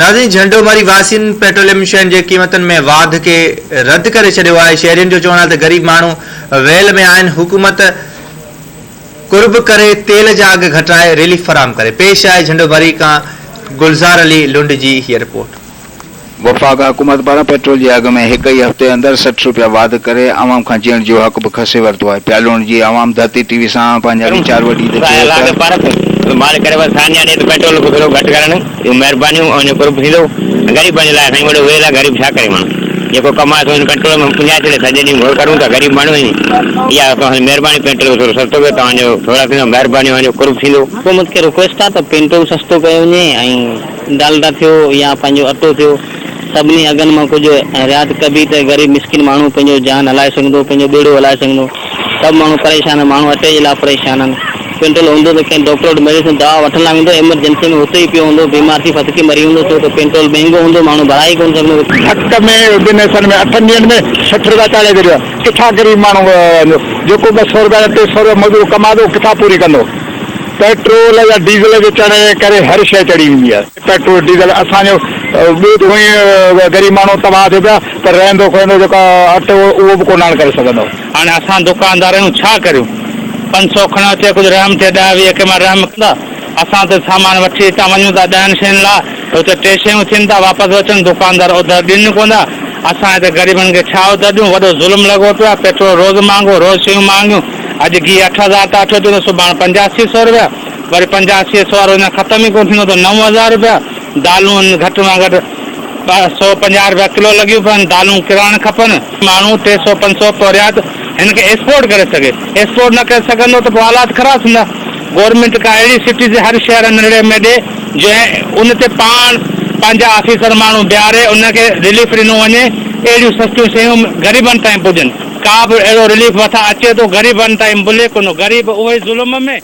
ناظرين جهنڊو مري واسين پيٽروليم شين جي قيمتن ۾ واڌ کي رد ڪري ڇڏيو آهي، شهرين جو چوڻ آهي ته غريب ماڻهو ويل ۾ آهن، حڪومت قرب ڪري تيل جا اگهه گهٽرائي رليف فراهم ڪري، پيش آهي جهنڊو مري کان گلزار علي لنڊ جي هيء رپورٽ. وفاق حڪومت پاران پيٽرول جي اگهه ۾ هڪ ئي هفتي اندر 60 رپيا واڌ ڪري عوام کان جيئڻ جو حق به کسي ورتو آهي. پيالوڻ جي عوام ڌرتي ٽي وي سان پنهنجا ويچار ونڊيندي چيو ته. حڪومت کي رڪويسٽ آ ته پينٽرول سستو ڪيو وڃي ۽ ڊالڊا ٿيو يا پنهنجو اٽو ٿيو، سڀني اگهن مان ڪجهه رعايت ڪبي ته غريب مسڪين ماڻهو پنهنجو جان هلائي سگهندو، پنهنجو ٻيڙو هلائي سگهندو. سڀ ماڻهو پريشان آهن، ماڻهو اٽي جي لاء پريشان آهن. پينٽرول هوندو ته ڪنهن ڊاڪٽر وٽ ميڊيسن دوا وٺڻ لاء ويندو، ايمرجنسي ۾ اتي ئي پيو هوندو، بيمار ٿي ڦٿڪي مري ويندو، ڇو ته پينٽرول مهنگو هوندو، ماڻهو ڀرائي ئي ڪونه سگهندو. ڌڪ ۾ ٻن حصن ۾ اٺن ڏينهن ۾ 60 رپيا چاڙهي ڇڏيو آهي. ڪٿان غريب ماڻهو جيڪو 200 رپيا يا 300 رپيا مزدور ڪمائي ٿو ڪٿان پوري ڪندو. پيٽرول يا ڊيزل جي چڙهڻ جي ڪري هر شيء چڙهي ويندي آهي. پيٽرول ڊيزل اسان جو ٻيو ته هونئن غريب ماڻهو تباهه ٿيو پيو آهي پر رهندو کهندو جيڪو اٽو اهو به ڪونه هاڻ ڪري سگهندو. هاڻي اسان دڪاندار آهيون ڇا ڪريون پنج سو کڻو اچي ڪجهه رحم ٿئي ڏهه 20 ڪنهن مهل رحم ڪندا اسان ته سامان وٺي هتان وڃون ٿا ڏهن شين لاء ته اتي ٽي شيون ٿين ٿا واپس اچن دڪاندار اوڌر ڏين ڪونه ٿا اسان هتي غريبن کي ڇا اوڌر ڏيون وڏو ظلم لڳو پيو آهي پيٽرول روز مهانگو روز شيون مهانگيون اڄ گيهه 8000 ته اٺو ٿيندو سڀاڻ 85 سو روپيا وري 85 سو وارو اڃا ختم ئي ڪونه ٿيندو ته 9000 روپيا دالون گهٽ مان گهٽ 150 روپيا ڪلو لڳيون پيون آهن دالون ڪرائڻ کپن. ماڻهو ٽي سو پنج سو پورهيات هن کي ايڪسپورٽ ڪري سگهي ايڪسپورٽ نه ڪري سگهندو ته پوء حالات خراب ٿيندا گورنمينٽ ڪا اهڙي سٽيز هر شهر ننڍڙي ۾ ڏي جنهن ان تي پاڻ پنهنجا آفيسر ماڻهو بيهاري ان کي رليف ڏنو وڃي اهڙيون سستيون شيون غريبن تائين پڄن. ڪا به اهڙو رليف مٿان اچي ٿو غريبن تائين ملي ڪونه غريب اهي ظلم ۾.